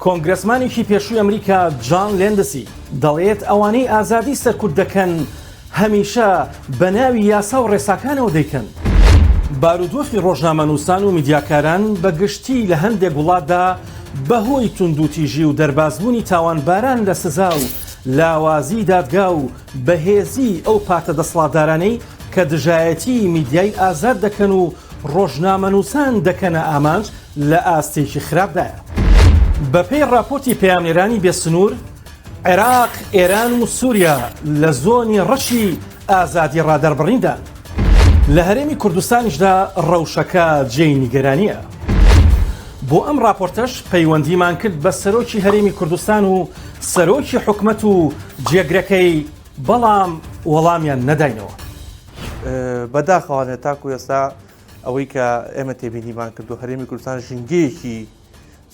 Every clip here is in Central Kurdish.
کۆنگرەسمانێکی پێشووی ئەمریکا جان لێندسی دەڵێت ئەوانەی ئازادی سەرکوت دەکەن هەمیشە بە ناوی یاسا و ڕێساکانەوە دەیکەن. بارودۆخی ڕۆژنامەنووسان و میدیاکاران بە گشتی لە هەندێک وڵاتدا بەهۆی توندوتیژی و دەربازبوونی تاوانباران لە سزا و لاوازی دادگا و بەهێزیی ئەو پارتە دەسڵاتدارانەی کە دژایەتیی میدیای ئازاد دەکەن و ڕۆژنامەنووسان دەکەنە ئامانج لە ئاستێکی خراپدایە. بەپێی ڕاپۆرتی پەیامنێرانی بێ سنوور، عێراق، ئێران و سووریا لە زۆنی ڕەشی ئازادی ڕادەربڕیندان. لە هەرێمی کوردستانیشدا ڕەوشەکە جێی نیگەرانییە. بۆ ئەم ڕاپۆرتەش پەیوەندیمان کرد بە سەرۆکی هەرێمی کوردستان و سەرۆکی حکومەت و جێگرەکەی، بەڵام وەڵامیان نەداینەوە. بەداخەوانە تاکو ئێستا ئەوەی کە ئێمە تێبینیمان کردو هەرێمی کوردستان ژینگەیەکی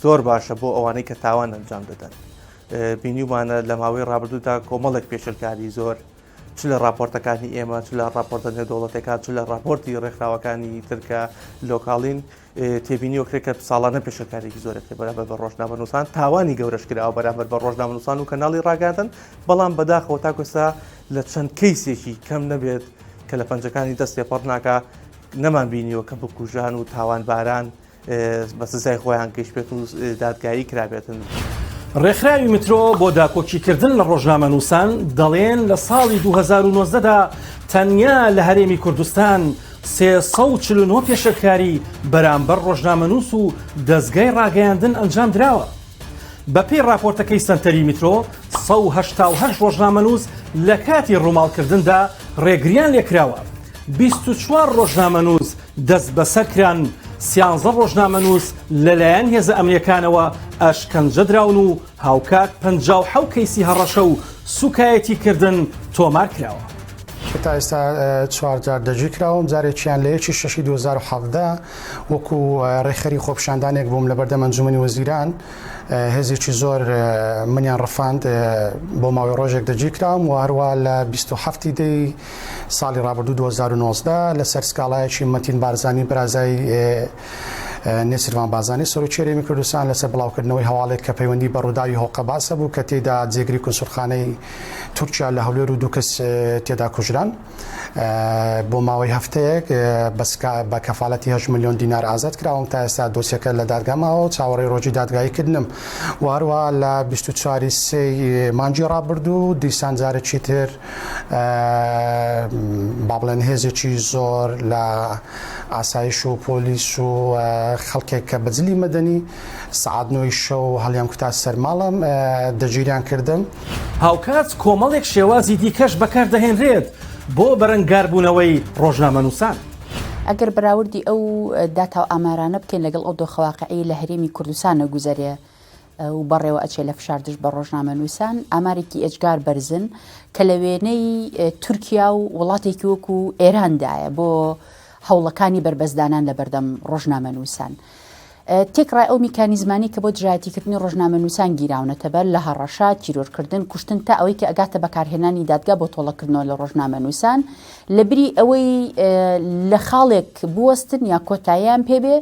زۆر باشە بۆ ئەوانەی کە تاوان ئەنجام دەدەن بینیومانە لە ماوەی ڕابردوودا کۆمەڵێک پێشلکاری زۆر چ لە راپۆرتەکانی ئێمە چ لە راپۆرتە نێودەوڵەتەکان چ لە راپۆرتی ڕێکخراوەکانی ترکە لۆکاڵین تێبینی وەکرێت کە ساڵانە پێشەکارێکی زۆرێک بەرامبەر بە ڕۆژنامەنووسان تاوانی گەورەش کراوە بەرامبەر بە ڕۆژنامەنووسان و کەناڵی ڕاگەاندن بەڵام بەداخەوە تاکوستا لە چەند کەیسێکی کەم نەبێت کە لە پەنجەکانی دەست تێپەڕ ناکا نەمان بینیوە کە بکوژان و تاوانباران بە سزای خۆیان گەیشتبێت و دادگایی کرابێتن. ڕێکخراوی مترۆ بۆ داکۆکیکردن لە ڕۆژنامەنووسان دەڵێن لە ساڵی 2019 دا تەنیا لە هەرێمی کوردستان 349 پێشێلکاری بەرامبەر ڕۆژنامەنووس و دەزگای ڕاگەیاندن ئەنجام دراوە. بەپێی ڕاپۆرتەکەی سەنتەری میترۆ، 188 ڕۆژنامەنووس لە کاتی ڕووماڵکردندا ڕێگریان لێکراوە، 24 ڕۆژنامەنووس دەستبەسەرکران، سیانزە ڕۆژنامەنووس لەلایەن هێزە ئەمنییەکانەوە ئەشکەنجە دراون و هاوکات 57 کەیسی هەڕەشە و سووکایەتیکردن تۆمارکراوە. تا ئێستا چوار جار دەستگیرکراوم، جارێکیان لە یەکی شەشی 2017 وەکو ڕێکخەری خۆپیشاندانێک بووم لەبەردەم ئەنجومەنی وەزیران، هێزێکی زۆر منیان ڕفاند، بۆ ماوەی ڕۆژێک دەستگیرکراوم و هەروە لە 27 دەی ساڵی ڕابردوو 2019 لەسەر سکاڵایەکی مەتین بارزانی برازای نێچیرڤان بارزانی سەرۆکی هەرێمی کوردستان لەسەر بڵاوکردنەوەی هەواڵێک کە پەیوەندی بە ڕووداوی هۆقەباسە بوو کە تێیدا جێگری کونسوڵخانەی تورکیا لە هەولێر و دوو کەس تێدا کوژران بۆ ماوەی هەفتەیەک بە کەفالەتی 8 ملیۆن دینار ئازاد کراوم تا ئێستا دۆسیەکە لە دادگا ماوە و چاوەڕێی ڕۆژی دادگایی کردنم و هەروە لە 24 سێی مانگی ڕابردوو دیسان جارێکی تر با بڵێن هێزێکی زۆر لە ئاسایش و پۆلیس و خەڵکێک کە بەجلی مەدەنی سەعات نۆی شەو هەڵیان کوتا سەر ماڵم دەگیریان کردم. هاوکات کۆمەڵێک شێوازی دیکەش بەکاردەهێنرێت بۆ بەرەنگاربوونەوەی ڕۆژنامەنووسان. ئەگەر بەراوردی ئەو داتا و ئامارانە بکەین لەگەڵ ئەو دۆخە واقعیەی لە هەرێمی کوردستان ئەگوزەرێ و بەڕێوە ئەچێ لە فشار دژ بە ڕۆژنامەنووسان ئامارێکی ئێجگار بەرزن کە لە وێنەی تورکیا و وڵاتێکی وەکو ئێراندایە بۆ هەوڵەکانی بەربەستدانان لە بەردەم ڕۆژنامەنووسان. تێکڕای ئەو میکانیزمانەی کە بۆ دژایەتیکردنی ڕۆژنامەنووسان گیراونەتەبەر، لە هەڕەشە، تیرۆرکردن، کوشتن تا ئەوەی کە ئەگاتە بەکارهێنانی دادگا بۆ تۆڵەکردنەوە لە ڕۆژنامەنووسان، لەبری ئەوەی لە خاڵێک بوەستن یا کۆتاییان پێ بێ،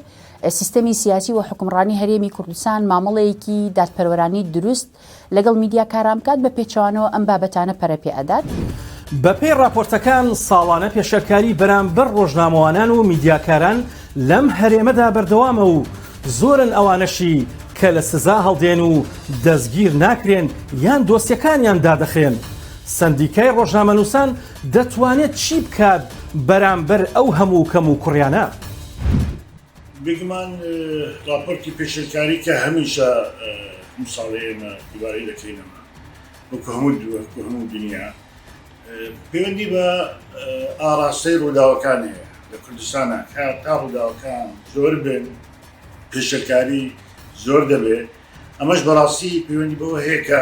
سیستەمی سیاسی و حوکمڕانی هەرێمی کوردستان مامەڵەیەکی دادپەروەرانەی دروست لەگەڵ میدیاکاران بکات، بە پێچەوانەوە ئەم بابەتانە پەرە پێ ئەدات. بەپێی ڕاپۆرتەکان ساڵانە پێشێلکاری بەرامبەر ڕۆژنامەوانان و میدیاکاران لەم هەرێمەدا بەردەوامە و زۆرن ئەوانەشی کە لە سزا هەڵدێن و دەستگیر ناکرێن یان دۆسیەکانیان دادەخرێن. سەندیکای ڕۆژنامەنووسان دەتوانێت چی بکات بەرامبەر ئەو هەموو کەموکوڕیانە؟ بێگومان ڕاپۆرتی پێشێلکاری کە هەمیشە هەموو ساڵێ ئێمە دووبارەی دەکەینەوە وەکو هەموو وەکو هەموو دنیا پەیوەندی بە ئاراستەی ڕووداوەکان هەیە لە کوردستانە کە تا ڕووداوەکان زۆر بن پێشێلکاری زۆر دەبێت ئەمەش بەڕاستی پەیوەندی بەوە هەیە کە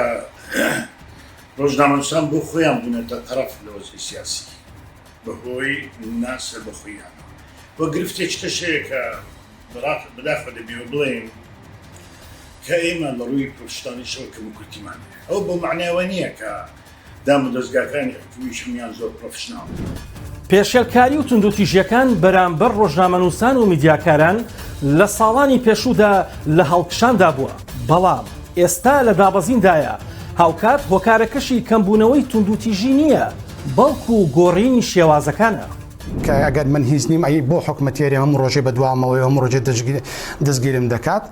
ڕۆژنامەنووسان بۆ خۆیان بوونەتە تەرەف لە وەزعی سیاسی بەهۆی نا سەربەخۆییانەوە و گرفتێکی ترش هەیە کە بەداخەوە دەبێ بڵێین کە ئێمە لە ڕووی پرۆفشناڵیشەوە کەموکورتیمان هەیە. ئەوە بەو مەعنای ئەوە نییە کە دامودەزگاکانی حکومیش هەموویان زۆر پرۆفشناڵن. پێشێلکاری و توندوتیژیەکان بەرامبەر ڕۆژنامەنووسان و میدیاکاران لە ساڵانی پێشوودا لە هەڵکشاندا بووە، بەڵام. ئێستا لە دابەزیندایە، هاوکات هۆکارەکەشی کەمبوونەوەی توندوتیژی نییە، بەڵکو گۆڕینی شێوازەکانە. کە ئەگەر من هیچ نیم ئەی بۆ حکومەتی هەرێم هەموو ڕۆژێ بەدوامەوەی هەموو ڕۆژێ دەستگیرم دەکات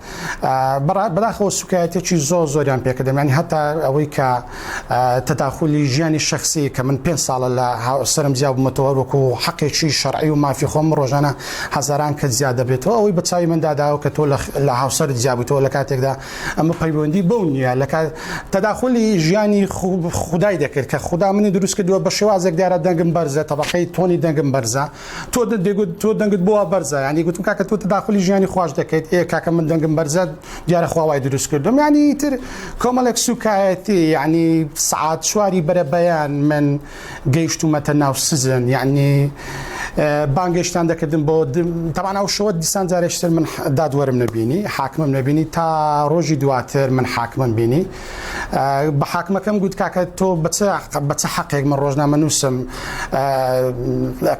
بەداخەوە سوکایەتێکی زۆر زۆریان پێکردم ینی هەتا ئەوەی کە تەداخلی ژیانی شخصی کە من پێ ساڵە لە سەرم جیا بوومەتەوە وەکو حەقێکی شەرعی و مافی خۆم ڕۆژانە هەزاران کە زیاد دەبێتەوە ئەوەی بە چاوی من داداوە کە تۆ لە هاوسەر جیابوویتەوە لە کاتێکدا ئەمە پەیوەندی بەو نییە لە کات تەداخلی ژیانی خودای دەکرد کە خودا منی دروست کردووە بە شێوازێک دیارە دەنگم بەرزە تەبقەی تۆنی دەنگم بەرزە تۆ دەگوت تۆ دەنگت بۆ بەرزە ینی گوتم کاکە تۆ تەداخلی ژیانی خواش دەکەیت ئێ کاکە من دەنگم بەرزە دیارە خوا وای دروست کردم ینی تر کۆمەڵێک سوکایەتی ینی سعات چواری بەرەبەیان من گەیشتومەتە ناو سجن یعنی بانگێشتان دەکردم بۆ تەبان ئەو شەوە دیسان جارێکتر من دادوەرم نەبینی حاکمم نەبینی تا ڕۆژی دواتر من حاکمم بینی بە حاکمەکەم گوت کاکە تۆ بە چ حەقێک من ڕۆژنامە نووسم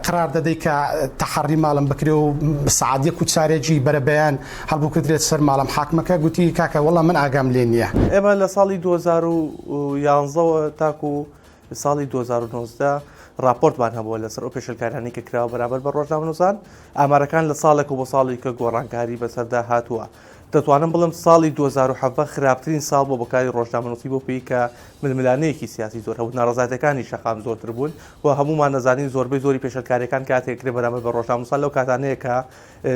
قرار دەدەی کە تەحەڕی ماڵم بکرێ و سعات یەک و چارێکی بەرەبەیان هەڵبکردرێت سەر ماڵم حاکمەکە گوتی کاکە وەڵا من ئاگام لێ نییە. ئێمە لە ساڵی 2011ەوە تاکو ساڵی 2019 راپۆرتمان هەبووە لەسەر ئەو پێشلکارانەی کە کراوە بەرامبەر بە ڕۆژنامەنووسان ئامارەکان لە ساڵێک و بۆ ساڵی کە گۆڕانکاری بەسەردا هاتووە دەتوانم بڵێم ساڵی 2017 خراپترین ساڵ بۆ بەکاری ڕۆژنامەنووسی بۆ پێی کە ململانەیەکی سیاسی زۆر هەبوو ناڕەزایەتەکانی شەقام زۆرتر بوون و هەمومان دەزانین زۆربەی زۆری پێشلکاریەکان کاتێک کرێ بەرامبەر بە ڕۆژنامەنووسان لەو کاتانەیە کە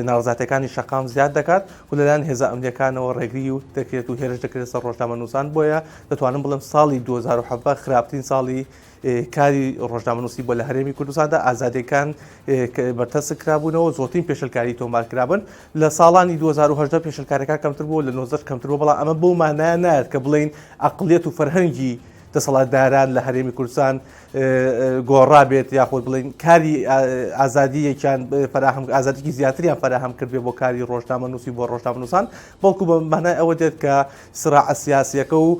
ناڕەزایەتیەکانی شەقام زیاد دەکات و لەلایەن هێزە ئەمنیەکانەوە ڕێگری و دەکرێت و هێرش دەکرێت سەر ڕۆژنامەنووسان بۆیە دەتوانم بڵێم ساڵی 2017 خراپترین ساڵی کاری ڕۆژنامەنووسی بۆ لە هەرێمی کوردستاندا ئازادیەکان بەرتەسک کرابوونەوە زۆرترین پێشلکاری تۆمار کرابن لە ساڵانی 2010 پێشلکارەکان کەمتر بوو لە 19 کەمتر بوو بەڵام ئەمە بەو مانایە نایەت کە بڵێین ئەقڵیەت و فەرهەنگی دەسەڵاتداران لە هەرێمی کوردستان گۆڕابێت یاخود بڵین کاری ئازادیەکیان فراهەم ئازادیکی زیاتریان فراهەم کردێ بۆ کاری ڕۆژنامەنووسی بۆ ڕۆژنامەنووسان بەڵکو بە مانای ئەوە دێت کە سراع سیاسیەکە و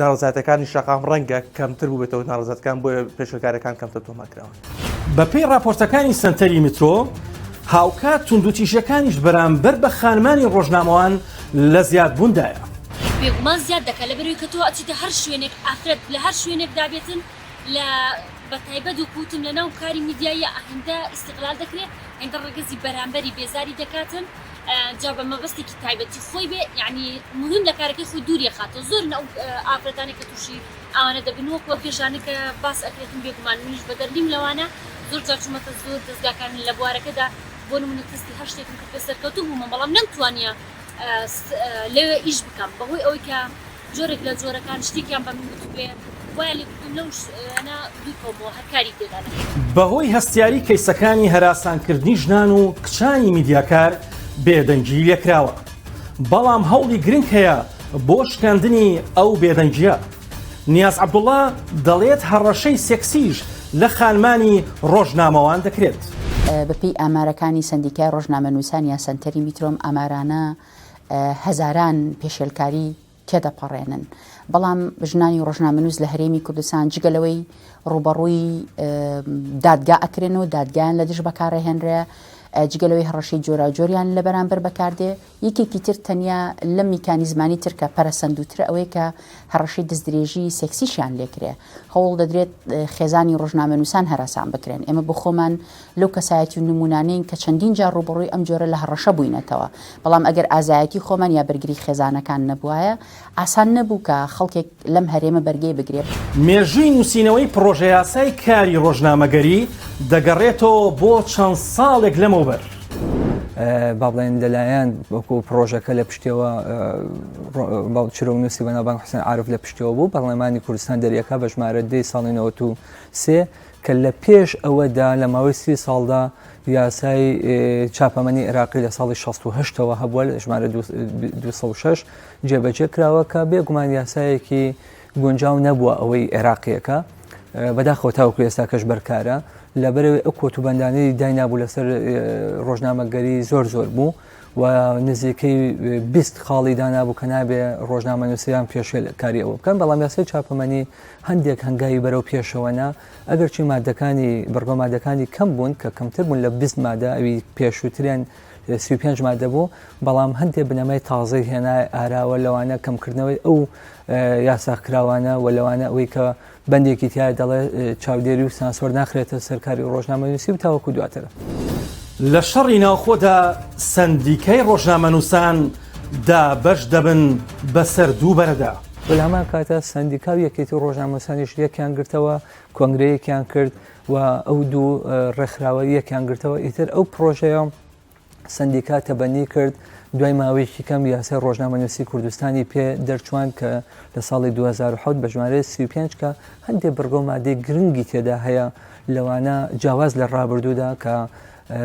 ناڕزاتەکانی شەقام ڕەنگە کەمتر بووبێتەوە ناڕزاتەکان بۆیە پێشکارەکان کەمتر تۆمارکراون. بەپێی ڕاپۆرتەکانی سەنتەری میترۆ، هاوکات توندوتیژیەکانیش بەرامبەر بە خانمانی ڕۆژنامەوان لە زیادبووندایە. بێگومان زیاد دەکات لەبەرئەوەی کە تۆ ئەچیتە هەر شوێنێک ئافرەت لە هەر شوێنێکدا بێتن لە بە تایبەت وەکو وتم لە ناو کاری میدیاییە هێندە ئیستغلال دەکرێ هێندە ڕەگەزی بەرامبەری بێزاری دەکاتن جا بە مەبەستێکی تایبەتی خۆی بێ یانی مهم لە کارەکەی خۆی دووری ئەخاتەوە زۆرن ئەو ئافرەتانەی کە تووشی ئەوانە دەبن وەکو ئەو کێشانەی کە باس ئەکرێتن بێگومان منیش بەدەر نیم لەوانە زۆر جار چوومەتە زۆر دەزگاکان لە بوارەکەدا بۆ نمونە تەستی هەر شتێکم کردبێ سەرکەوتوو بوومە بەڵام نەمتوانیە لەوێ ئیش بکەم بەهۆی ئەوەی کە جۆرێک لە جۆرەکان شتێکیان بە من وتبێ وایان لێ کردووم لەو شوێنە دوور کەومەوە هەر کاری تێدا نەکەم. بەهۆی هەستیاری کەیسەکانی هەراسانکردنی ژنان و کچانی میدیاکار بێدەنگی لێکراوە، بەڵام هەوڵی گرنگ هەیە بۆ شکاندنی ئەو بێدەنگییە. نیاز عەبدوڵا دەڵێت هەڕەشەی سێکسیش لە خانمانی ڕۆژنامەوان دەکرێت. بەپێی ئامارەکانی سەندیکای ڕۆژنامەنووسان یا سەنتەری میترۆ ئەم ئامارانە هەزاران پێشێلکاری تێدەپەڕێنن بەڵام ژنانی ڕۆژنامەنووس لە هەرێمی کوردستان جگە لەوەی ڕووبەڕووی دادگا ئەکرێن و دادگایان لە دژ بەکارەهێنرێ جگە لەوەی هەڕەشەی جۆراوجۆریان لە بەرامبەر بەکاردێ یەکێکی تر تەنیا لەم میکانیزمانی تر کە پەرەسەندووترە ئەوەیە کە هەڕەشەی دەستدرێژی سێکسیشیان لێکرێ. هەوڵ دەدرێت خێزانی ڕۆژنامەنووسان هەراسان بکرێن. ئێمە بۆ خۆمان لەو کەسایەتی و نموونانەین کە چەندین جار ڕووبەڕووی ئەم جۆرە لە هەڕەشە بووینەتەوە. بەڵام ئەگەر ئازایەتی خۆمان یا بەرگری خێزانەکان نەبوایە، ئاسان نەبوو کە خەڵکێک لەم هەرێمە بەرگەی بگرێت. مێژووی نووسینەوەی پڕۆژەیاسای کاری ڕۆژنامەگەری دەگەڕێتەوە بۆ چەند ساڵێک لەمەوبەر. با بڵێن لەلایەن وەکو پڕۆژەکە لە پشتەوە چرۆنووسی بەناوبانگ حسێن عارف لە پشتەوە بوو پەرلەمانی کوردستان دەریەکە بە ژمارە دەی ساڵی 93 کە لە پێش ئەوەدا لە ماوەی سی ساڵدا یاسای چاپەمەنی عێراقی لە ساڵی 16ەوە هەبووە لە ژمارە 206 جێبەجێ کراوە کە بێگومان یاسایەکی گونجاو نەبووە ئەوەی عێراقیەکە بەداخەوە تاوەکو ئێستاکەش بەرکارە لەبەرەوەی ئەو کۆتوبەندانەی داینابوو لەسەر ڕۆژنامەگەری زۆر زۆر بوو و نزیکەی 20 خاڵی دانابوو کە نابێ ڕۆژنامەنووسیان پێشێل کاری ئەوە بکەن بەڵام یاسای چاپەمەنی هەندێک هەنگاوی بەرەو پێشەوە نا ئەگەرچی مادەکانی بڕگە مادەکانی کەم بوون کە کەمتر بوون لە 20 مادە ئەوی پێشووتریان 35 مادە بوو بەڵام هەندێک بنەمای تازەی هێنای ئاراوە لەوانە کەمکردنەوەی ئەو یاساکراوانە و لەوانە ئەوەی کە بەندێکی تیا دەڵێ چاودێری و سانسۆر ناخرێتە سەر کاری ڕۆژنامەنووسی و تاوەکو دواتر. لە شەڕی ناوخۆدا سەندیکای ڕۆژنامەنووسان دابەش دەبن بەسەر دوو بەرەدا. و لە هەمان کاتا سەندیکا و یەکێتی ڕۆژنامەنووسانیش یەکیان گرتەوە، کۆنگرەیەکیان کرد و ئەو دوو ڕێکخراوە یەکیان گرتەوە، ئیتر ئەو پڕۆژەیە سەندیکا تەبەنی کرد، دوای ماوەیەکی کەم یاسای ڕۆژنامەنووسی کوردستانی پێ دەرچوان کە لە ساڵی 2007 بە ژمارەی 35 کە هەندێک بڕگە و مادەی گرنگی تێدا هەیە لەوانە جیاواز لە ڕابردوودا کە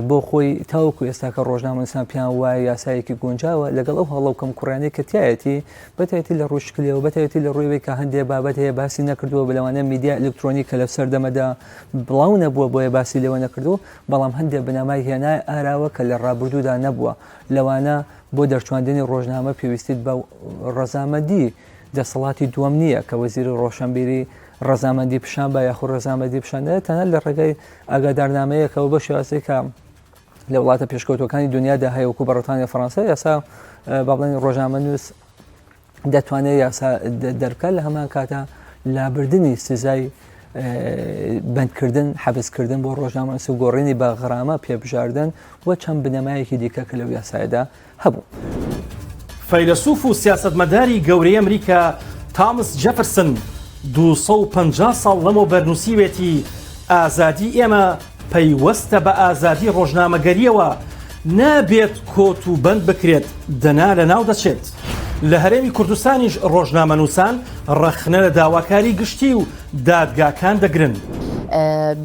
بۆ خۆی تاوەکو ئێستا کە ڕۆژنامەنووسان پێیان وایە یاسایەکی گونجاوە لەگەڵ ئەو هەڵە و کەمکوڕیانەی کە تایەتی بەتایەتی لە ڕووی شکلیەوە بەتایەتی لە ڕووی کە هەندێک بابەت هەیە باسی نەکردووە بەلەوانە میدیا ئەلکترۆنی کە لە سەردەمەدا بڵاو نەبووە بۆیە باسی لێوە نەکردو بەڵام هەندێک بنەمای هێنایە ئاراوە کە لە ڕابردوودا نەبووە، لەوانە بۆ دەرچواندنی ڕۆژنامە پێویستیت بە ڕەزامەندی دەسەڵاتی دووەم نییە کە وەزیری ڕۆشنبیری ڕەزامەندی پیشان با یاخود ڕەزامەندی پیشان نەدات، تەنها لە ڕێگای ئاگادارنامەیەکەوە بە شێوازێک کە لە وڵاتە پێشکەوتووەکانی دنیادا هەیە وەکو بەڕیتانیا فەڕەنسا یاسا با بڵێین ڕۆژنامەنووس دەتوانێت یاسا دەربکات لە هەمان کاتا لابردنی سزای بەندکردن حەبسکردن بۆ ڕۆژنامەنووس و گۆڕینی بە غرامە پێبژاردن و چەند بنەمایەکی دیکە کە لەو یاسایەدا هەبوو. فەیلەسوف و سیاسەتمەداری گەورەی ئەمریکا تامس جەفرسن 250 ساڵ لەمەوبەر نووسیوێتی ئازادی ئێمە پەیوەستە بە ئازادی ڕۆژنامەگەرییەوە، نابێت کۆت و بەند بکرێت دەنا لەناو دەچێت. لە هەرێمی کوردستانیش ڕۆژنامەنووسان ڕەخنە لە داواکاری گشتی و دادگاکان دەگرن.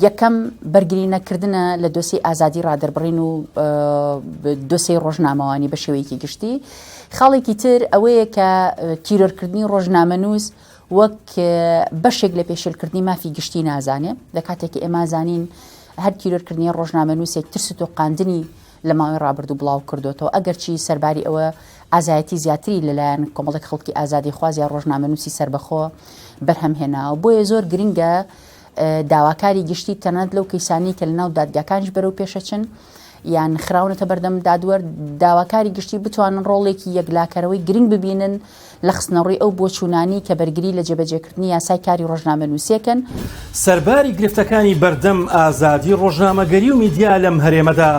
یەکەم، بەرگری نەکردنە لە دۆسیەی ئازادی ڕادەربڕین و دۆسیەی ڕۆژنامەوانی بە شێوەیەکی گشتی. خاڵێکی تر ئەوەیە کە تیرۆرکردنی ڕۆژنامەنووس وەک بەشێک لە پێشێلکردنی مافی گشتی نازانێ، لە کاتێک کە ئێمە زانین هەر تیرۆرکردنی ڕۆژنامەنووسێک ترس و تۆقاندنی لە ماوەی ڕابردوو بڵاو کردوێتەوە، ئەگەرچی سەرباری ئەوە ئازایەتی زیاتری لەلایەن کۆمەڵێک خەڵکی ئازادیخواز یا ڕۆژنامەنووسی سەربەخۆ بەرهەم هێناوە. بۆیە زۆر گرنگە داواکاری گشتی تەنانەت لەو کەیسانەی کە لەناو دادگاکانیش بەرەو پێشەچن یان خراونەتە بەردەم دادوەر، داواکاری گشتی بتوانن ڕۆڵێکی یەکلاکەرەوەی گرنگ ببینن لە خستنەڕووی ئەو بۆچوونانەی کە بەرگری لە جێبەجێکردنی یاسای کاری ڕۆژنامەنووسیەکەن. سەرباری گرفتەکانی بەردەم ئازادی ڕۆژنامەگەری و میدیا لەم هەرێمەدا،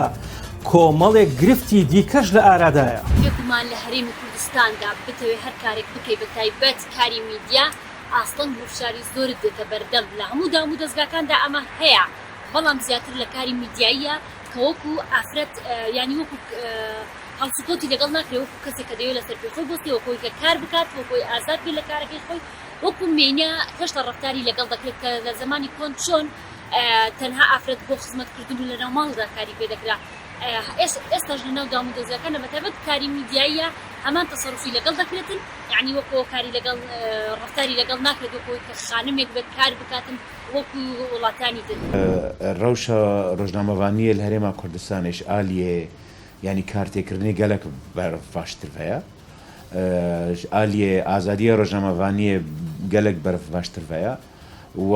کۆمەڵێک گرفتی دیکەش لە ئارادایە. بێگومان لە هەرێمی کوردستاندا بتەوێ هەر کارێک بکەی بە تایبەت کاری میدیا ئاستەنگ و فشاری زۆرت دێتە بەردەم لە هەموو دام و دەزگاکاندا ئەمە هەیە بەڵام زیاتر لە کاری میدیاییە کە وەکو ئافرەت یانی وەکو هەڵسوکەوتی لەگەڵ ناکرێ وەکو کەسێک کە دەیەوێت لەسەر پێی خۆی بوەستێ وەکو ئەوەی کە کار بکات وەکو ئەوەی ئازاد بێت لە کارەکەی خۆی وەکو مێینە هێشتا ڕەفتاری لەگەڵ دەکرێت کە لە زەمانی کۆن چۆن تەنها ئافرەت بۆ خزمەتکردن و لەناو ماڵدا کاری پێ دەکرا ئێستاش لەناو دامودەزگاکانە بەتایبەت کاری میدیاییە هەمان تەسەروفی لەگەڵ دەکرێتن یعنی وەکو کاری لەگەڵ ڕەفتاری لەگەڵ ناکرێت وەکو ئەوەی کە خانمێک بێت کار بکاتن وەکو وڵاتانی تر. رەوشە رۆژنامەڤانییە لە هەرێما کوردستانێش ئالیێ یانی کارتێکردنی گەلەک بەرڤاشتر ڤەیە. ژ ئالیێ ئازادییە رۆژنامەڤانییە گەلەک بەرڤاشتر ڤەیە و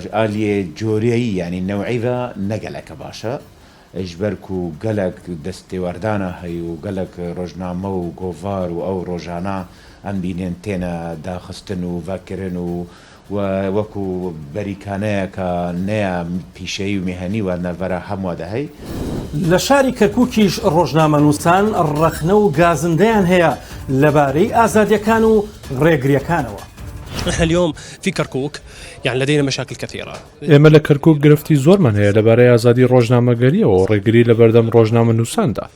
ژ ئالیێ جۆرەیی یانی نەوعی ڤە نە گەلەکە باشە. ژ بەر کو گەلەک دەست تێوەردانە هەی و گەلەک رۆژنامە و گۆڤار و ئەو رۆژانە ئەم بینێن تێنە داخستن و ڤەکرن و و وەکو بەریکانەیەکە نەیا پیشەیی و میهەنی وە نەڤەرا هەموە دە هەی. لە شاری کەرکوکیش ڕۆژنامەنووسان ڕەخنە و گازندەیان هەیە لەبارەی ئازادییەکان و ڕێگرییەکانەوە. نحن اليوم في كركوك يعني لدينا مشاكل كثيرة. ئێمە لە کەرکوک گرفتی زۆرمان هەیە لەبارەی ئازادی ڕۆژنامەگەرییەوە و ڕێگری لەبەردەم ڕۆژنامەنووساندا.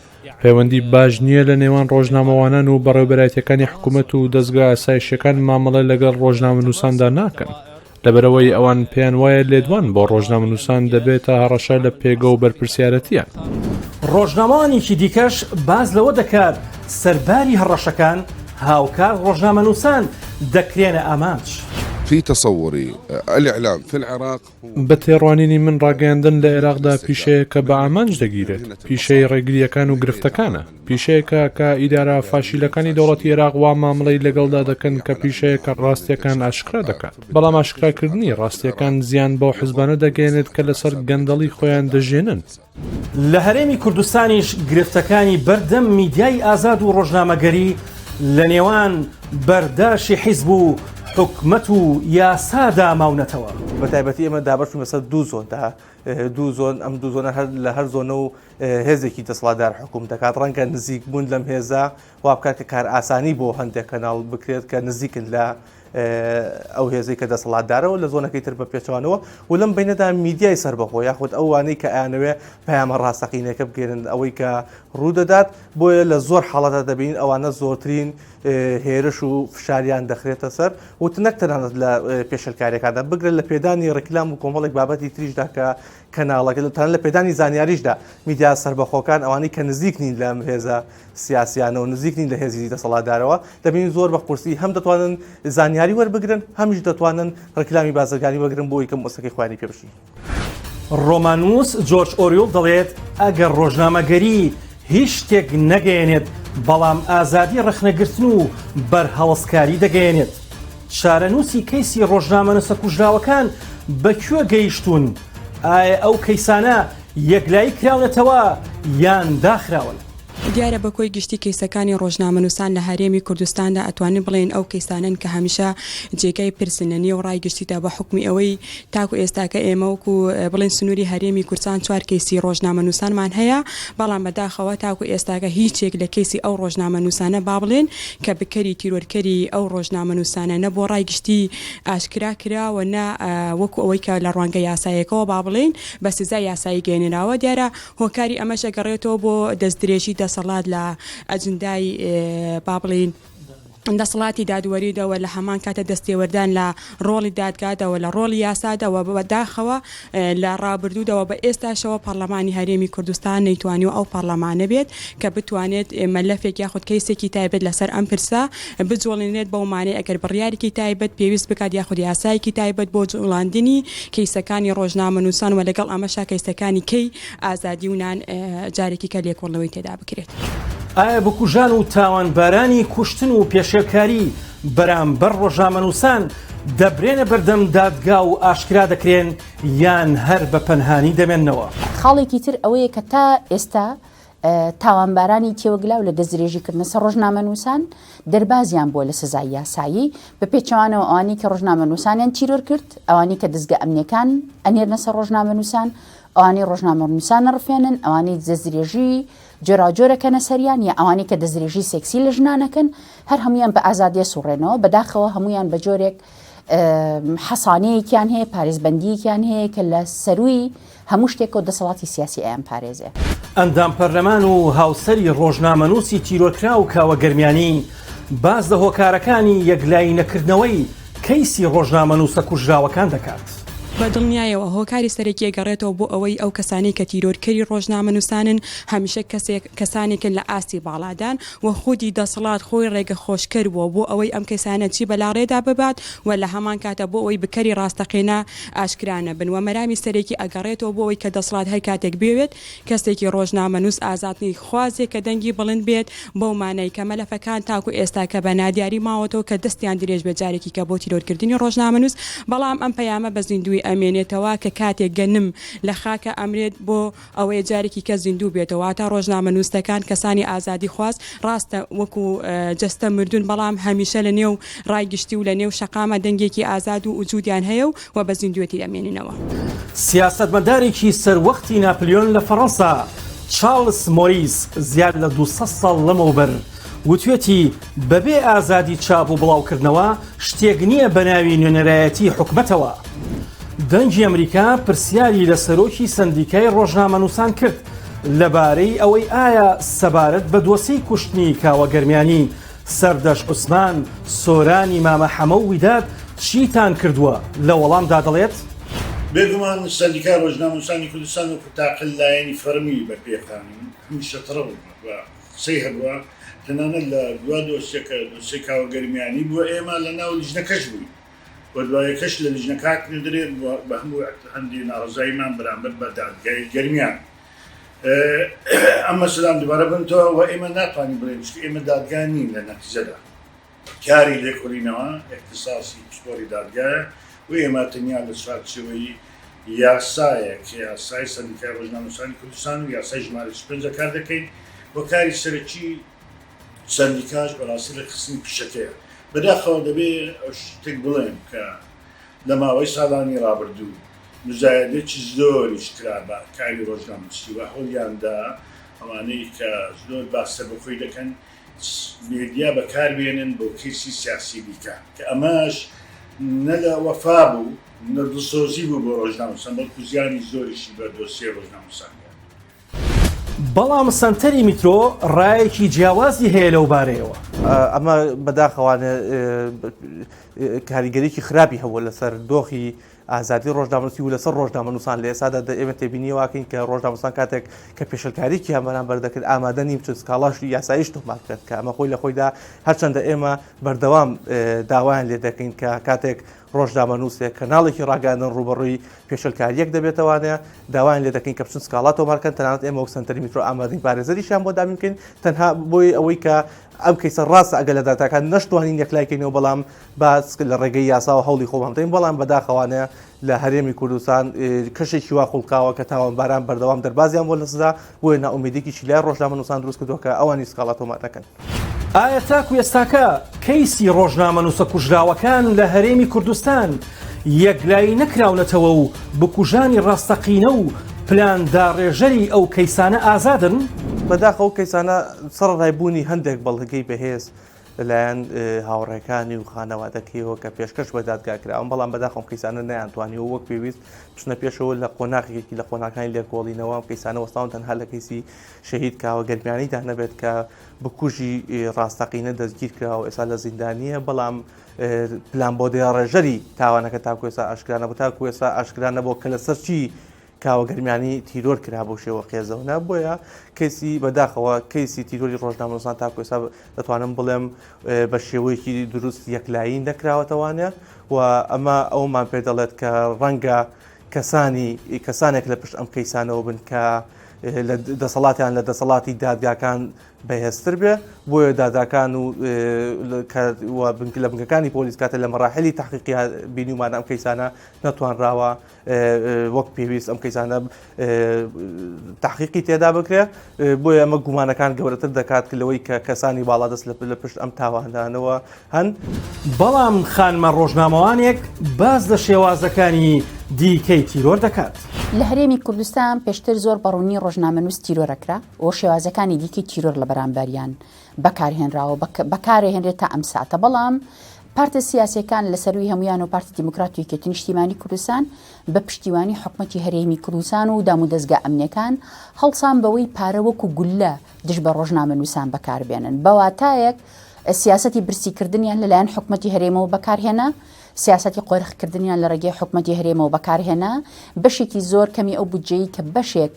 پەیوەندی باش نییە لە نێوان ڕۆژنامەوانان و بەڕێوبەرایەتیەکانی حکومەت و دەزگا ئاسایشیەکان مامەڵە لەگەڵ ڕۆژنامەنووساندا ناکەن لەبەرئەوەی ئەوان پێیان وایە لێدوان بۆ ڕۆژنامەنووسان دەبێتە هەڕەشە لە پێگە و بەرپرسیارەتیان. ڕۆژنامەوانێکی دیکەش باس لەوە دەکات سەرباری هەڕەشەکان هاوکات ڕۆژنامەنووسان دەکرێنە ئامانج. في تصوري الإعلام في العراق بە تێڕوانینی من ڕاگەیاندن لە عێراقدا پیشەیەکە بە ئامانج دەگیرێت، پیشەی ڕێگرییەکان و گرفتەکانە، پیشەیەکە کە ئیدارە فاشیلەکانی دەوڵەتی عێراق وا مامڵەی لەگەڵدا دەکەن کە پیشەیەکە ڕاستییەکان ئاشکرا دەکات، بەڵام ئاشکراکردنی ڕاستییەکان زیان بەو حزبانە دەگەیەنێت کە لەسەر گەندەڵی خۆیان دەژێنن. لە هەرێمی کوردستانیش گرفتەکانی بەردەم میدیای ئازاد و ڕۆژنامەگەری لە نێوان بەرداشی حیزب و حکومەت و یاسادا ماونەتەوە. بە تایبەتی ئێمە دابەش بووین بەسەر دوو زۆندا، دوو زۆن، ئەم دوو زۆنە هەر لە هەر زۆنە و هێزێکی دەسەڵاتدار حوکم دەکات، ڕەنگە نزیک بوون لەم هێزە وا بکات کە کارئاسانی بۆ هەندێک کەناڵ بکرێت کە نزیکن لە ئەو هێزەی کە دەسەڵاتدارە و لە زۆنەکەی تر بە پێچەوانەوە و لەم بینەدا میدیای سەربەخۆ یاخود ئەوانەی کە ئەیانەوێ پەیامە ڕاستەقینەکە بگەێنن ئەوەی کە ڕوودەدات بۆیە لە زۆر حاڵەتە دەبین ئەوانە زۆرترین هێرش و فشاریان دەخرێتە سەر و نەک تەنانەت لە پێشلکاریەکاندا بگرە لە پێدانی ڕیکلام و کۆمەڵێک بابەتی تریشدا کە کەناڵەکە تەنانەت لە پێدانی زانیاریشدا میدیا سەربەخۆکان ئەوانەی کە نزیک نین لەم هێزە سیاسیانە و نزیک نین لە هێزی دەسەڵاتدارەوە دەبینین زۆر بە قورسی هەم دەتوانن زانیاری وەربگرن هەمیش دەتوانن ڕیکلامی بازرگانی وەرگرن بۆ ئەوەی کە مۆسەکەی خۆیانی پێ بژین. ڕۆماننووس جۆرج ئۆریوڵ دەڵێت، ئەگەر ڕۆژنامەگەری هیچ شتێک نەگەیەنێت، بەڵام ئازادی ڕەخنەگرتن و بەرهەڵستکاری دەگەیەنێت. چارەنووسی کەیسی ڕۆژنامەنووسە کوژراوەکان بە کوێ گەیشتوون؟ ئایا ئەو کەیسانە یەکلایی کراونەتەوە یان داخراون؟ دیارە بە کۆی گشتی کەیسەکانی ڕۆژنامەنووسان لە هەرێمی کوردستاندا ئەتوانین بڵێین ئەو کەیسانەن کە هەمیشە جێگای پرسن لە نێو ڕای گشتیدا بە حوکمی ئەوەی تاکو ئێستاکە ئێمە وەکو بڵێین سنووری هەرێمی کوردستان چوار کەیسی ڕۆژنامەنووسانمان هەیە بەڵام بەداخەوە تاکو ئێستاکە هیچێک لە کەیسی ئەو ڕۆژنامەنووسانە با بڵێین کە بکەری تیرۆرکەری ئەو ڕۆژنامەنووسانە نە بۆ ڕای گشتی ئاشکرا کراوە نە وەکو ئەوەی کە لە ڕوانگە یاسایەکەوە با بڵێین بە سزای یاسایی گەیەنراوە دیارە هۆکاری ئەمەش ئەگەڕێتەوە بۆ دەستدرێژی دەسەڵات لە ئەجندای با بڵێین دەسەڵاتی دادوەریدا و لە هەمان کاتە دەستێوەردان لە ڕۆڵی دادگادا و لە ڕۆڵی یاسادا و بەداخەوە لە ڕابردوودا و بە ئێستاشەوە پەڕلەمانی هەرێمی کوردستان نەیتوانیوە ئەو پەڕلەمانە بێت کە بتوانێت مەلەفێک یاخود کەیسێکی تایبەت لەسەر ئەم پرسە بجوڵێنێت بەو مانەی ئەگەر بڕیارێکی تایبەت پێویست بکات یاخود یاسایەکی تایبەت بۆ جوڵاندنی کەیسەکانی ڕۆژنامەنووسان و لەگەڵ ئەمەشا کەیسەکانی کەی ئازادی و نان جارێکی کە لێکۆڵنەوەی تێدا بکرێت. ئایا بکوژان و تاوانبارانی کوشتن و پێشێلکاری بەرامبەر ڕۆژنامەنووسان دەبرێنە بەردەم دادگا و ئاشکرا دەکرێن یان هەر بە پەنهانی دەمێننەوە؟ خاڵێکی تر ئەوەیە کە تا ئێستا تاوانبارانی تێوەگلاو لە دەستدرێژی کردنە سەر ڕۆژنامەنووسان دەربازیان بووە لە سزای یاسایی، بە پێچەوانەوە ئەوانەی کە ڕۆژنامەنووسانیان تیرۆر کرد، ئەوانەی کە دەزگا ئەمنیەکان ئەنێرنە سەر ڕۆژنامەنووسان، ئەوانەی ڕۆژنامەنووسان ئەڕفێنن، ئەوانەی دەستدرێژی جۆراوجۆر ئەکەنە سەریان یا ئەوانەی کە دەستدرێژی سێکسی لە ژنان ئەکەن، هەر هەموویان بە ئازادی ئەسوڕێنەوە، بەداخەوە هەموویان بە جۆرێک حەسانەیەکیان هەیە، پارێزبەندییەکیان هەیە کە لە سەرووی هەموو شتێکەوە دەسەڵاتی سیاسی ئەیانپارێزێ. ئەندام پەرلەمان و هاوسەری ڕۆژنامەنووسی تیرۆرکراو کاوە گەرمیانی باس لە هۆکارەکانی یەکلایی نەکردنەوەی کەیسی ڕۆژنامەنووسە کوژراوەکان دەکات. بە دڵنیایەوە هۆکاری سەرەکی ئەگەڕێتەوە بۆ ئەوەی ئەو کەسانەی کە تیرۆرکەری ڕۆژنامەنووسانن هەمیشە کەسێک کەسانێکن لە ئاستی باڵادان و خودی دەسەڵات خۆی ڕێگە خۆشکەر بووە بۆ ئەوەی ئەم کەسانە چی بەلاڕێدا ببات و لە هەمان کاتا بۆ ئەوەی بکەری ڕاستەقینە ئاشکرا نەبن و مەرامی سەرەکی ئەگەڕێتەوە بۆ ئەوەی کە دەسڵات هەر کاتێک بێوێت کەسێکی ڕۆژنامەنووس ئازادنی خوازێ کە دەنگی بڵند بێت بەو مانای کە مەلەفەکان تاکو ئێستا کە بە نادیاری ماوەتەوە کە دەستیان درێژ بێت جارێکی کە بۆ تیرۆرکردنی ڕۆژنامەنووس بەڵام ئەم پەیامە بە زیندووی ئەمێنێتەوە کە کاتێک گەنم لە خاکە ئەمرێت بۆ ئەوەیە جارێکی کە زیندوو بێتەوە واتا ڕۆژنامەنووسەکان کەسانی ئازادیخواز ڕاستە وەکو جەستە مردوون بەڵام هەمیشە لە نێو ڕای گشتی و لە نێو شەقامە دەنگێکی ئازاد و وجودیان هەیە و و بە زیندوێتی ئەمێننەوە. سیاسەتمەدارێکی سەروەختی ناپلیۆن لە فەڕەنسا، چارلس مۆریس زیاد لە 200 ساڵ لەمەوبەر وتوێتی بەبێ ئازادی چاپ و بڵاوکردنەوە شتێک نییە بە ناوی نوێنەرایەتی حکومەتەوە. دەنگی ئەمریکا پرسیاری لە سەرۆکی سەندیکای ڕۆژنامەنووسان کرد لەبارەی ئەوەی ئایا سەبارەت بە دۆسێی کوشتنی کاوە گەرمیانی، سەردەشت عوسمان، سۆرانی مامە حەمە و ویداد چیتان کردووە؟ لە وەڵامدا دەڵێت. بێگومان سەندیکای ڕۆژنامەنووسانی کوردستان وەکو تاقە لایەنی فەڕمی بە پێی قانوون هەمیشە تەڕەف بووە و قسەی هەبووە، تەنانەت لە دوا دۆسیە کە دۆسیەی کاوە گەرمیانی بووە ئێمە لە ناو لیژنەکەش بووین. و دوایەکەش لە لیژنەکە هاتینە دەرێ بە هەموو هەندێ ناڕەزاییمان بەرامبەر بە دادگای گەرمیان ئەم مەسەلان دوبارە بنتەوە و ئێمە ناتوانین بڵێین چونکە ئێمە دادگا نین لە نەتیجەدا کاری لێکۆڵینەوە ئیختیساسی پسپۆری دادگایە و ئێمە تەنیا لە چوارچێوەی یاسایەک کە یاسای سەندیکای ڕۆژنامەنووسانی کوردستان و یاسای ژمارە 45 کار دەکەین و کاری سەرەکی سەندیکاش بەڕاستی ڕێکخستنی پیشەکەیە. بەداخەوە دەبێ شتێک بڵێم کە لە ماوەی ساڵانی ڕابردوو مزایەدەکی زۆریش کرا بە کاری ڕۆژنامەنووسی و هەوڵیان دا ئەوانەی کە زۆر باس سەربەخۆی دەکەن مێدیا بەکار بێنن بۆ کەیسی سیاسی دیکە کە ئەمەش نە لە وەفا بوو نە دڵسۆزی بوو بۆ ڕۆژنامەنووسان بەڵکو زیانی زۆریشی بە دۆسیەی ڕۆژنامەنووسان گەیاند. بەڵام سەنتەری میترۆ ڕایەکی جیاوازی هەیە لەو بارەیەوە. ئەمە بەداخەوانە کاریگەریی خراپی هەبووە لەسەر دۆخی ئازادی ڕۆژنامەنووسی و لەسەر ڕۆژنامەنووسان لە ئێستادا ئێمە تێبینی واکەین کە ڕۆژنامەنووسان کاتێک کە پێشلکارییان بەرامبەر دەکرد ئامادە نین بچن سکاڵاش یاساییش تۆمار بکەن کە ئەمە خۆی لە خۆیدا هەرچەندە ئێمە بەردەوام داوایان لێ دەکەین کە کاتێک ڕۆژنامەنووسێک کەناڵێکی ڕاگەیاندن ڕووبەڕووی پێشێلکارییەک دەبێتەوانێ، داوایان لێ دەکەین کە بچن سکاڵا تۆمار بکەن، تەنانەت ئێمە وەک سەنتەری میترۆ ئامادەین پارێزەریشیان بۆ دابین بکەین، تەنها بۆی ئەوەی کە ئەم کەیسە ڕاستە ئەگەر لە دادگاکان نەشتوانین یەکلای کەینەوە بەڵام با لە ڕێگەی یاساوە هەوڵی خۆمان بدەین، بەڵام بەداخەوانە لە هەرێمی کوردستان کەشێکی وا خوڵقاوە کە تاوانباران بەردەوام دەربازیان بۆ لە سزا، بۆیە نائومێدیەکیشی لای ڕۆژنامەنووسان دروست کردووە کە ئەوانیش سکاڵا تۆمار نەکەن. ئایا تاکو ئێستاکە کەیسی ڕۆژنامەنووسە کوژراوەکان لە هەرێمی کوردستان یەکلایی نەکراونەتەوە و بکوژانی ڕاستەقینە و پلانداڕێژەری ئەو کەیسانە ئازادن؟ بەداخەوە ئەو کەیسانە سەڕەڕای بوونی هەندێک بەڵگەی بەهێز لەلایەن هاوڕێکانی و خانەوادەکەیەوە کە پێشکەش بە دادگا کراون، بەڵام بەداخەوە ئەم کەیسانە نەیانتوانیوە وەک پێویست بچنە پێشەوە لە قۆناغێکی لە قۆناغەکانی لێکۆڵینەوە ئەم کەیسانە وەستاون تەنها لە کەیسی شەهید کاوە گەرمیانیدا نەبێت کە بکوژی ڕاستەقینە دەستگیر کراوە ئێستا لە زیندانییە، بەڵام پلان بۆ داڕێژەری تاوانەکە تاکو ئێستا ئاشکرا نەبوو، تاکو ئێستا ئاشکرا نەبووە کە لەسەر چی کاوە گەرمیانی تیرۆر کرا بەو شێوە قێزەونە، بۆیە کەیسی بەداخەوە کەیسی تیرۆری ڕۆژنامەنووسان تاکو ئێستا دەتوانم بڵێم بە شێوەیەکی دروست یەکلایی نەکراوەتەوانە و ئەمە ئەومان پێ دەڵێت کە ڕەنگە کەسانی کەسانێک لە پشت ئەم کەیسانەوە بن کە لە دەسەڵاتیان لە دەسەڵاتی دادگاکان بەهێزتر بێ بۆیە داداکان و لە بنکەکانی پۆلیس کاتە لە مەراحلی تحقیقیا بینیومانە ئەم کەیسانە نەتوانراوە وەک پێویست ئەم کەیسانە تحقیقی تێدا بکرێ بۆیە ئەمە گومانەکان گەورەتر دەکات کە لەوەی کە کەسانی باڵادەست لە پشت ئەم تاوانانەوە هەن. بەڵام خانمە ڕۆژنامەوانێک باس لە شێوازەکانی دیکەی تیرۆر دەکات. لە هەرێمی کوردستان پێشتر زۆر بەڕوونی ڕۆژنامەنووس تیرۆرەکرا و شێوازەکانی دیکەی تیرۆر لە بەرامبەریان بەکارهێنراوە بەکارەهێنرێت تا ئەم ساتە بەڵام پارتە سیاسیەکان لە سەروی هەمویان و پارتی دیموکرات و یەکێتی نیشتیمانی کوردستان بە پشتیوانی حکومەتی هەرێمی کوردستان و دامودەزگا ئەمنیەکان هەڵسان بەوەی پارە وەکو گوللە دژ بە ڕۆژنامەنووسان بەکاربێنن بە واتایەک سیاسەتی برسیکردنیان لەلایەن حکومەتی هەرێمەوە بەکارهێنا سیاسەتی قۆرخکردنیان لە ڕێگەی حکومەتی هەرێمەوە بەکارهێنا بەشێکی زۆر کەمی ئەو بودجەی کە بەشێک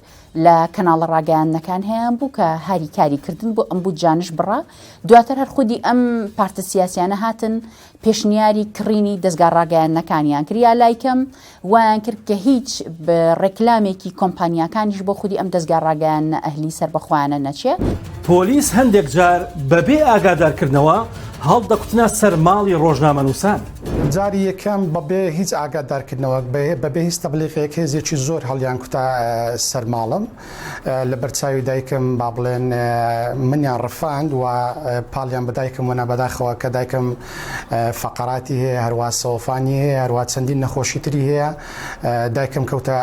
لە کەناڵە ڕاگەیاندنەکان هەیان بوو کە هاریکاری کردن بۆ ئەم بودجانش بڕا دواتر هەر خودی ئەم پارتە سیاسیانە هاتن پێشنیاری کڕینی دەزگا ڕاگەیاندنەکانیان کرد یا لای کەم وایان کرد کە هیچ ڕێکلامێکی کۆمپانیاکانیش بۆ خودی ئەم دەزگا ڕاگەیاندنە ئەهلی سەربەخۆیانە نەچێ. پۆلیس هەندێک جار بەبێ ئاگادارکردنەوە هەڵدەکوتنە سەر ماڵی ڕۆژنامەنووسان. جاری یەکەم بەبێ هیچ ئاگادارکردنەوەک، بەبێ هیچ تەبلیغێک هێزێکی زۆر هەڵیانکوتا سەر ماڵم. لەبەر چاوی دایکم با بڵێن منیان ڕفاند و پاڵیان بە دایکم وەنا بەداخەوە کە دایکم فەقەراتی هەیە هەروا سەوفانی هەیە هەروا چەندین نەخۆشی تری هەیە دایکم کەوتە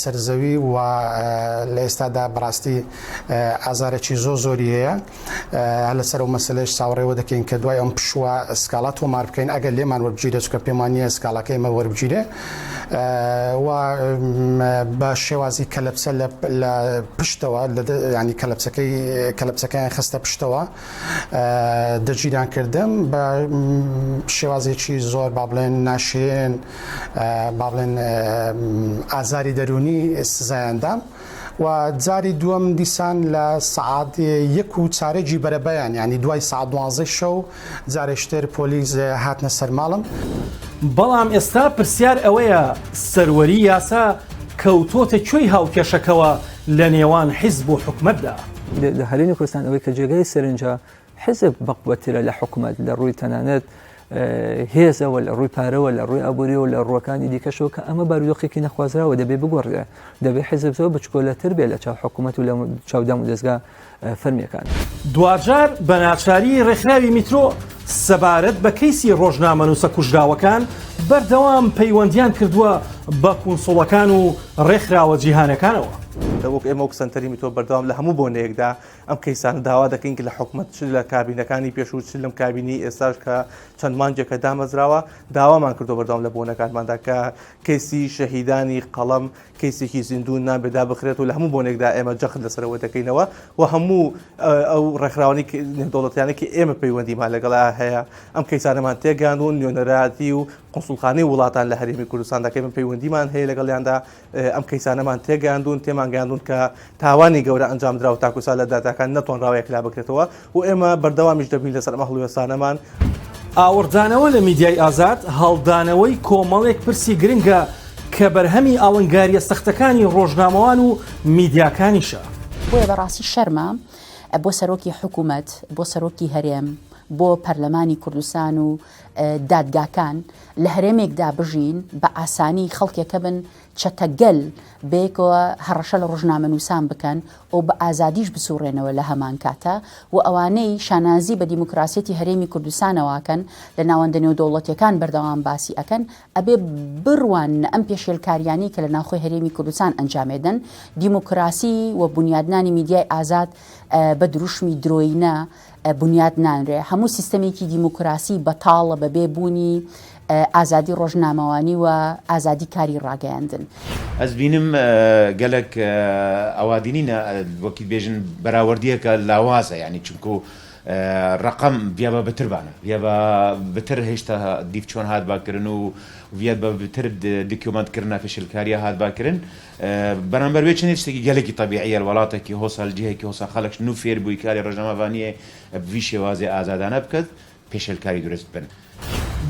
سەر زەوی و لە ئێستادا بەڕاستی ئازارێکی زۆر زۆری هەیە هەر لەسەر ئەو مەسەلەیش چاوەڕێ دەکەین کە دوای ئەم پشووە سکاڵا تۆمار بکەین ئەگەر لێمان وەربگیرێت چونکە پێمان نییە سکاڵاکە ئێمە وەربگیرێ و بە شێوازی کەلەپچە لە پشتەوە ینی کەلەپچەکەی کەلەپچەکەیان خستە پشتەوە دەگیران کردم بە شێوازێکی زۆر با بڵێن ناشرێن با بڵێن ئازاری دەرونی سزایان دام. و جاری دووەم دیسان لە سەعات یەک و چارەگی بەرەبەیان یانی دوای سەعات دوانزەی شەو جارێکتر پۆلیس هاتنە سەر ماڵم. بەڵام ئێستا پرسیار ئەوەیە سەروەری یاسا کەوتۆتە کوێی هاوکێشەکەوە لە نێوان حیزب و حکومەتدا؟ لە هەرێمی کوردستان ئەوەی کە جێگای سەرنجە حیزب بەقوەترە لە حکومەت لە ڕووی تەنانەت هێزەوە لە ڕووی پارەوە لە ڕووی ئابووریەوە لە ڕووەکانی دیکەشەوە کە ئەمە بارودۆخێکی نەخوازراوە دەبێ بگۆڕێ دەبێ حیزب زۆر بچکۆلەتر بێ لە چاو حکوومەت و لە چاو دام و دەزگا فەرمیەکان. دواجار بە ناچاری ڕێکخراوی میترۆ سەبارەت بە کەیسی ڕۆژنامەنووسە کوژراوەکان بەردەوام پەیوەندیان کردووە بە کونسوڵەکان و ڕێکخراوە جیهانەکانەوە. وەک ئێمە وەک سەنتەری میترۆ بەردەوام لە هەموو بۆنەیەکدا ئەم کەیسانە داوا دەکەین کە لە حکومەت چ لە کابینەکانی پێشوو چ لەم کابینەی ئێستاش کە چەند مانگێکە دامەزراوە داوامان کردووە بەردەوام لە بۆنەکانماندا کە کەیسی شەهیدانی قەڵەم کەیسێکی زیندوو نابێت دابخرێت و لە هەموو بۆنێکدا ئێمە جەخت لەسەرەوە دەکەینەوە و هەموو ئەو ڕێکخراوانی نێودەوڵەتیانە کە ئێمە پەیوەندیمان لەگەڵا هەیە ئەم کەیسانەمان تێگەیاندوون نوێنەرایەتی و قونسوڵخانەی وڵاتان لە هەرێمی کوردستان دەکەین پەیوەندیمان هەیە لەگەڵیاندا ئەم کەیسانەمان تێگەیاندوون، تێمانگەیاندوون کە تاوانی گەورە ئەنجامدرا و تاکو ئێستا لە دادگاکان نەتوانراوە یەکلا بکرێتەوە و ئێمە بەردەوامیش دەبین لەسەر ئەم هەڵوێستانەمان. ئاوڕدانەوە لە میدیای ئازاد هەڵدانەوەی کۆمەڵێک پرسی گرنگە کە بەرهەمی ئاڵنگارییە سەختەکانی ڕۆژنامەوان و میدیاکانیشە. بۆیە بەڕاستی شەرمە بۆ سەرۆکی حکومەت، بۆ سەرۆکی هەرێم، بۆ پەرلەمانی کوردستان و دادگاکان لە هەرێمێکدا بژین بە ئاسانی خەڵکێک هەبن چەتەگەل بەیەکەوە هەڕەشە لە ڕۆژنامەنووسان بکەن و بە ئازادیش بسوڕێنەوە لە هەمان کاتا و ئەوانەی شانازی بە دیموکراسیەتی هەرێمی کوردستانەوە ئەکەن لە ناوەندە نێودەوڵەتیەکان بەردەوام باسی ئەکەن ئەبێ بڕواننە ئەم پێشێلکاریانەی کە لە ناوخۆی هەرێمی کوردستان ئەنجامێدەن دیموکراسی و بونیادنانی میدیای ئازاد بە دروشمی درۆینە بنیات نانرێ. هەموو سیستەمێکی دیموکراسی بەتاڵە بەبێ بوونی ئازادی ڕۆژنامەوانی و ئازادی کاری ڕاگەیاندن. ئەز بینم گەلەک ئەوا دینینە وەکی بێژن بەراوەردیەکە لاوازە یانی چونکو ڕەقەم ڤیا بە بتر بانە ڤیا بە بتر هێشتا دیف چۆن هات با کرن و ڤیا بە بتر دکیۆمەنت کرنا پێشلکاریە هات با کرن بەرامبەر وێ چەنێ شتێکی گەلێکی تەبیعیە وڵاتێکی هۆسا جهێکی هۆسا خەڵک نوو فێر بووی کاری ڕۆژنامەڤانیێ بڤی شێوازێ ئازادانە بکەت پێشێلکاری دروست بن.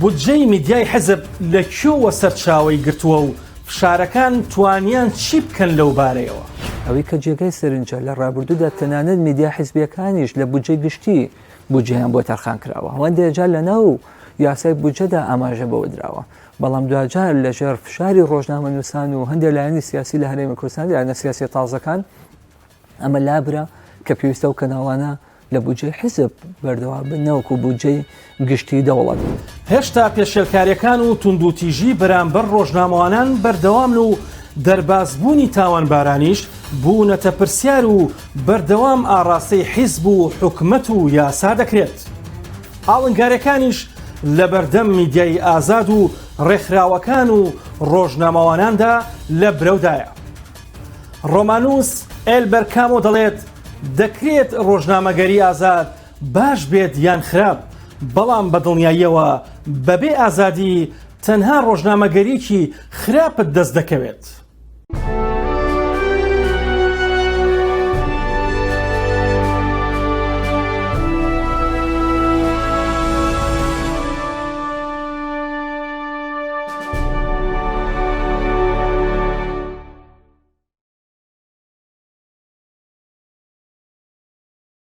بودجەی میدیای حزب لە کوێوە سەرچاوەی گرتووە و فشارەکان توانیان چی بکەن لەو بارەیەوە؟ ئەوەی کە جێگای سەرنجە لە ڕابردوودا تەنانەت میدیا حزبییەکانیش لە بودجەی گشتی بودجەیان بۆ تەرخان کراوە، هەندێک جار لەناو یاسای بودجەدا ئاماژە بەوە دراوە، بەڵام دواجار لەژێر فشاری ڕۆژنامەنووسان و هەندێک لایەنی سیاسی لە هەرێمی کوردستان لایەنە سیاسیە تازەکان ئەمە لابرا کە پێویستە و کەناڵانە لە بودجەی حیزب بەردەوام بن نەوەکو بودجەی گشتی دەوڵەت. هێشتا پێشێلکاریەکان و توندوتیژی بەرامبەر ڕۆژنامەوانان بەردەوامن و دەربازبوونی تاوانبارانیش بوونەتە پرسیار و بەردەوام ئاڕاستەی حیزب و حکومەت و یاسا دەکرێت. ئاڵنگاریەکانیش لەبەردەم میدیای ئازاد و ڕێکخراوەکان و ڕۆژنامەواناندا لە برەودایە. ڕۆمانووس ئێلبەر کامۆ دەڵێت، دەکرێت ڕۆژنامەگەری ئازاد باش بێت یان خراپ، بەڵام بە دڵنیاییەوە بەبێ ئازادی تەنها ڕۆژنامەگەرییەکی خراپت دەست دەکەوێت.